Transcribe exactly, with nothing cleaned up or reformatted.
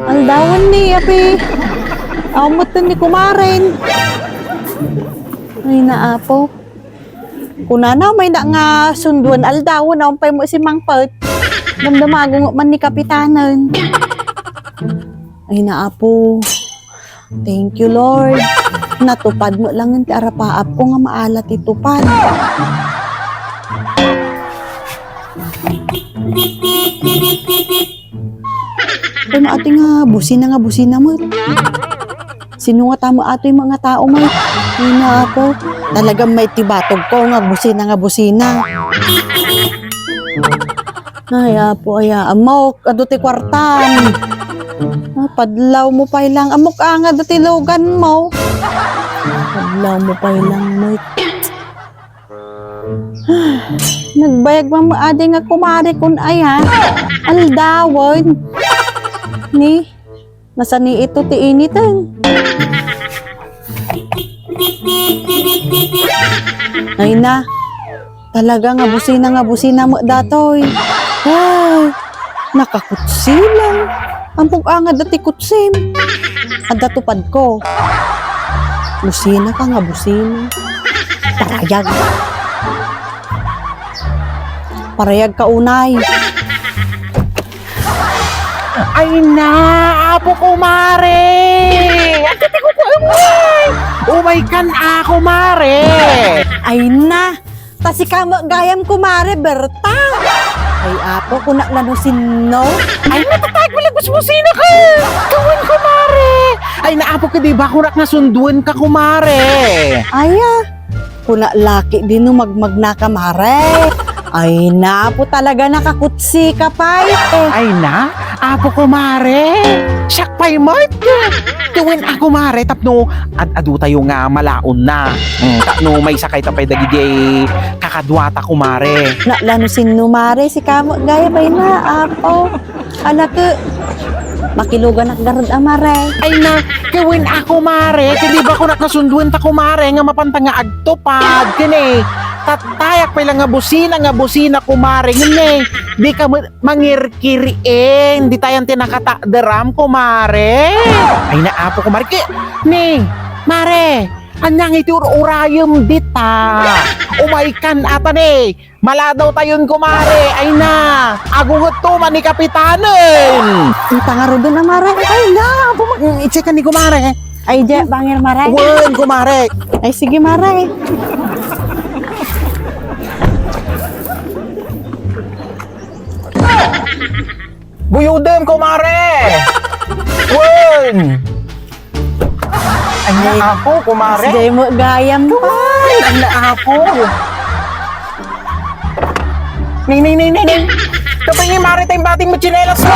Aldawen ni, api. Aw, metten ni kumaren. Ay, naapo. Kunana, mayna nga sunduen aldawen, awan pay met simangpet. Damdamago man ni Kapitanen. Ay, naapo. Thank you, Lord. Natupad met laeng ti arapaapko nga maala ti tupad. Kano atoy nga busina nga busina met? Sino nga tama atoy nga tao met? Nina ako. Talagang may ti batog ko nga busina nga busina. Ay, apo, aya, amok, adu ti kwartam. Ah, padlaw mo pay lang. Amok, anga, adu ti lugan mo. Padlaw mo pay lang, met. Nagbayag man adi nga kumare kun aya. Aldawen. Ni, nasani ito ti initen. Ay na. Talaga nga busina nga busina met datoy. Ay, nakakutsi lang. Ampog angad ti kutsim. Adda tupadko. Busina ka nga busina. Parayag. Parayag ka unay. Ay na, apo kumare! Ang kati ko po, umay! Umay kan ako, mare! Ay na, ta sika met gayam, kumare, Berta. Ay, apo, kunak la no sinno. Ay, natatag mo lang busbusina ka. Gawin, kumare. Ay, naapo ka, di ba, kunak nga sunduen ka, kumare. Ay, ah. Kuna laki di no magmagna ka, mare. Ay, na, apo, talaga nakakutsi ka pay. Eh. Ay na, apo, kumare. Siak pay met. Gawin ako, mare, tapno ad-adu tayo nga malaon na. Mm, tapno maisakay ta pay dagiti kakaduata, kumare. Na, la no sinno, mare, sika met gayam, ay na, apo. Anak, makiluganak garud a mare. Ay na, gawin ako, mare. Kadi ba kunak nga sunduen ta, kumare, nga mapanta nga agtupad, kene. Tattayak pay lang nga busina, nga busina, kumare. Ngem, di ka met mangirkiriing. Di tayan ti nakatakderam, kumare. Ay na, apo, kumare. Ke, ni, mare, anya nga iti ur-urayem dita? Umay kan ata, ni. Maladaw tayon, kumare. Ay na, agunget to man ni Kapitanen. Ita nga rudon a mare. Ay na, bumag-, mm, i-check ni kumare. Ay, je, bangir mare. Wen, kumare. Ay, sige, mare. Buyudem, kumare. Wen. Ay, ay, apo, kumare. Demo gayam pa. Ay, apo. Ning, ning, ning, ning, ning. Kapay ni mare, tayong bating mo tsinelas mo.